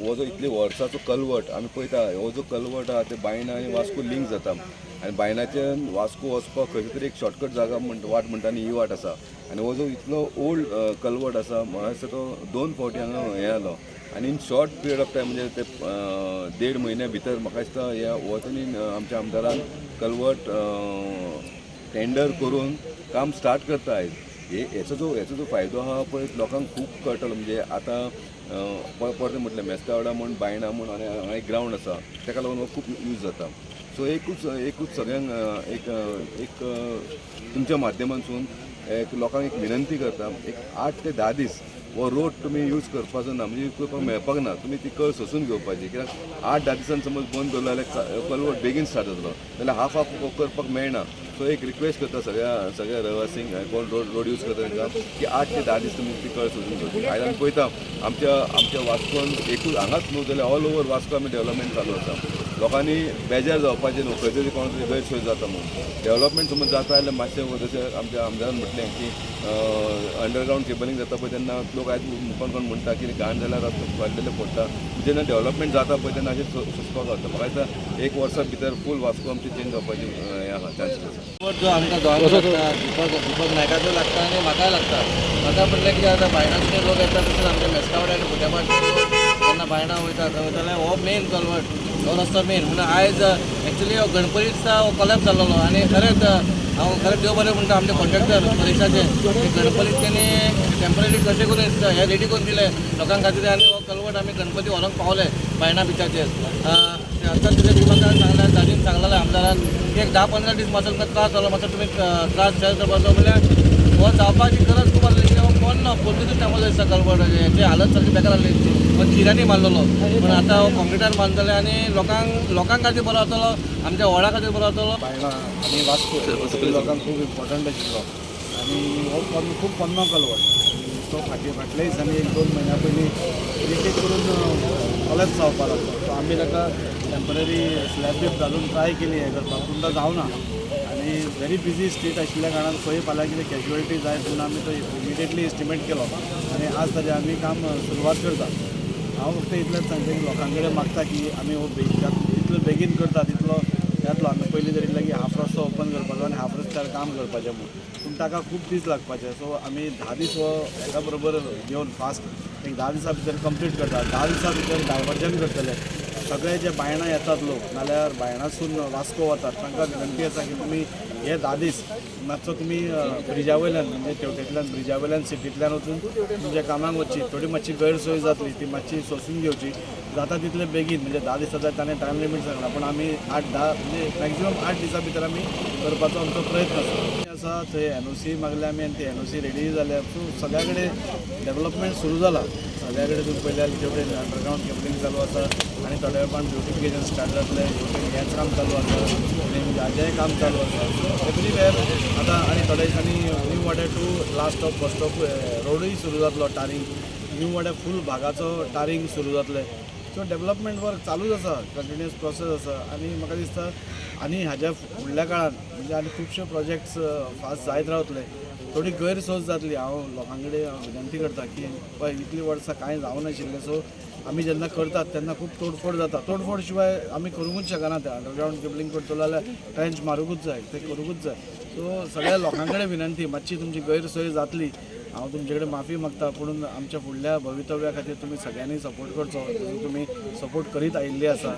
हो जो इतले वर्साचो कलवट आमी पळयता, हो जो कलवट आहा ते बायणा आनी वास्को लिंक जाता आनी बायणाच्यान वास्को वचपाक खंयसर तरी एक शॉर्टकट जागा म्हणटा, वाट म्हणटा आनी ही वाट आसा. आनी हो जो इतलो ओल्ड कलवट आसा, म्हाका दिसता तो 2 फावटी हांगा हें जालो आनी in short period of time, म्हणजे ते 1.5 म्हयन्या भितर म्हाका दिसता ह्या हो तेणी आमच्या आमदारान कलवट टेंडर करून काम स्टार्ट करता आयज. हेचो जो फायदो आहा पळय लोकांक खूब कळटलो. म्हणजे आतां परतें म्हटलें मेस्तावडा म्हूण, बायणा म्हूण आनी हांगा एक ग्रावंड आसा, ताका लागून हो खूब यूज जाता. सो एकूच सगळ्यांक एक एक तुमच्या माध्यमांतसून एक लोकांक एक विनंती करता, एक 8 ते 10 दीस हो रोड तुमी यूज करपाचो ना, म्हणजे यूज करपाक मेळपाक ना, तुमी ती कळ सोसून घेवपाची. कित्याक 8-10 दिसान समज बंद दवरलो जाल्यार कलवट बेगीन स्टार्ट जातलो, जाल्यार हाफ हाफ करपाक मेळना. सो एक रिक्वेस्ट करता सगळ्या रहिवासींक, कोण रोड यूज करता तांकां की 8 ते 10 दीस तुमी ती कळ सोसून घेवची. आयज आमी पळयता आमच्या वास्कोन एकूच हांगाच न्हू जाल्यार ऑल ओवर वास्को आमी डेवलपमेंट चालू आसा. लोकांनी बेजार जावपाचें न्हू, खंय तरी कोण तरी गैरसोय जाता म्हणून. डेवलपमेंट समज जाता जाल्यार मातशें जशें आमच्या आमदारान म्हटलें की अंडरग्रावंड केबलिंग जाता पळय तेन्ना लोक आयज कोण कोण म्हणटा की घाण जाल्यार रस्तो वाडलेले पडटा. जेन्ना डेवलपमेंट जाता पळय तेन्ना अशें सोंसपाक जाता. म्हाका दिसता 1 वर्सा भितर फूल वास्को आमची चेंज जावपाची हें आहा, चान्सीस आसा. जो आमकां गोंयांत लागता, दीपक नायकाचो लागता आनी म्हाकाय लागता. म्हाका म्हणल्यार कितें जाता, बायणाचे लोक येता तशेंच आमच्या मेस्तावडे आनी फुट्यापाट जेन्ना बायणां वयता थंय वयताले हो मेन कलवट, हो रस्तो मेन म्हणून आयज एक्चुली हो गणपती दिसा हो कॉलेप्स जाल्लो. आनी खरेंच हांव खरें देव बरें म्हणटा आमचे कॉन्ट्रॅक्टर परेशाचे, गणपतीक तेणी टेंपररी कशें करून हें रेडी करून दिलें लोकां खातीर आनी हो कलवट आमी गणपती व्हरोंक पावले बायणा बिचाचेर. आतां तुज्या दीपकान सांगलें, दादीन सांगलेलें आमदारान की एक 10-15 दीस मातसो तुमकां त्रास जालो, मातसो तुमी त्रास शेअर करपाचो. म्हणल्यार हो जावपाची गरज खूब आसली. हो पोन्नो पोर्तुगीज टायमाचो दिसता कलवट, हेची हालत सारकी बेकार आसली, हो चिऱ्यांनी बांदलेलो, पूण आतां हो कॉन्क्रिटान बांदतले आनी लोकांक खातीर बरो जातलो, आमच्या वॉर्डा खातीर बरो जातलो. बायणा आनी वास्को लोकांक खूब इम्पॉर्टंट आशिल्लो आनी हो खूब पोन्नो कलवट, तो फाटल्या दिसांनी 1-2 म्हयन्या पयलीं एक एक करून कॉलेप्स जावपाक लागलो. सो आमी ताका टेंपररी स्लॅब बीब घालून ट्राय केली हें करपाक, पूण तो जावना. आनी व्हेरी बिजी स्ट्रीट आशिल्ल्या कारणान खंय फाल्यां कितें कॅज्युअलिटी जायत म्हणून आमी तो इमिडिएटली एस्टिमेट केलो आनी आज ताजें आमी काम सुरवात करता. हांव फक्त इतलेंच सांगता की लोकां कडेन मागता की आमी हो जितलो बेगीन करता तितलो जातलो. आमी पयलीं धरिल्लें की हाफ रस्तो ओपन करपाचो आनी हाफ रस्त्यार काम करपाचें म्हूण, पूण ताका खूब दीस लागपाचे. सो आमी 10 दीस हो एका बरोबर घेवन फास्ट एक 10 दिसां भितर कंप्लीट करता. 10 दिसां भितर डायवर्जन करतले. सगळे जे बायणां येतात लोक, नाल्यार बायणासून वास्को वतात, तांकां विनंती आसा की तुमी हे 10 दीस मातसो तुमी ब्रिजा वयल्यान, म्हणजे तेवटेंतल्यान ब्रिजा वयल्यान सिटींतल्यान वचून तुमच्या कामाक वचची. थोडी मातशी गैरसोय जातली, ती मातशी सोंसून घेवची. जाता तितले बेगीन, म्हणजे 10 दिसां ताणें टायम लिमीट सांगला, पूण आमी 8-10 म्हणजे मॅक्झिमम 8 दिसां भितर आमी करपाचो आमचो प्रयत्न आसा. आसा थंय NOC मागल्या आमी आनी ती NOC ready जाल्या. सो सगळ्या कडेन डेवलपमेंट सुरू जाला. सगळ्या कडेन तुमी पळयल्यार तेवटेन अंडरग्रावंड केबलिंग चालू आसा आनी थोड्या वेळान ब्युटिफिकेशन स्टार्ट जातलें. हेवटेन हेंच काम चालू आसा आनी हाजेंय काम चालू आसा. सो एवरीवेर आतां आनी थोड्या दिसांनी न्यू वाड्या to last stop bus stop रोडूय सुरू जातलो. टारींग न्यू वाड्या फूल भागाचो टारींग सुरू जातलें. सो डेवलपमेंट वर्क चालूच आसा, कंटिन्युअस प्रोसेस आसा. आनी म्हाका दिसता आनी हाज्या फुडल्या काळान म्हणजे आनी खुबशे प्रोजेक्ट्स फास्ट जायत रावतले. थोडी गैरसोय जातली. हांव लोकां कडेन विनंती करता की पळय इतलीं वर्सां कांय जावनाशिल्लें. सो आमी जेन्ना करतात तेन्ना खूब तोडफोड जाता. तोडफोड शिवाय आमी करूंकूच शकना. तें अंडरग्रावंड केबलिंग करतलो जाल्यार ट्रेंच मारूंकूच जाय, तें करूंकूच जाय. सो सगळ्या लोकां कडेन विनंती, मातशी तुमची गैरसोय जातली, हांव तुमचे कडेन माफी मागता, पूण आमच्या फुडल्या भवितव्या खातीर तुमी सगळ्यांनी सपोर्ट करचो, जसो तुमी सपोर्ट करीत आयिल्ले आसा.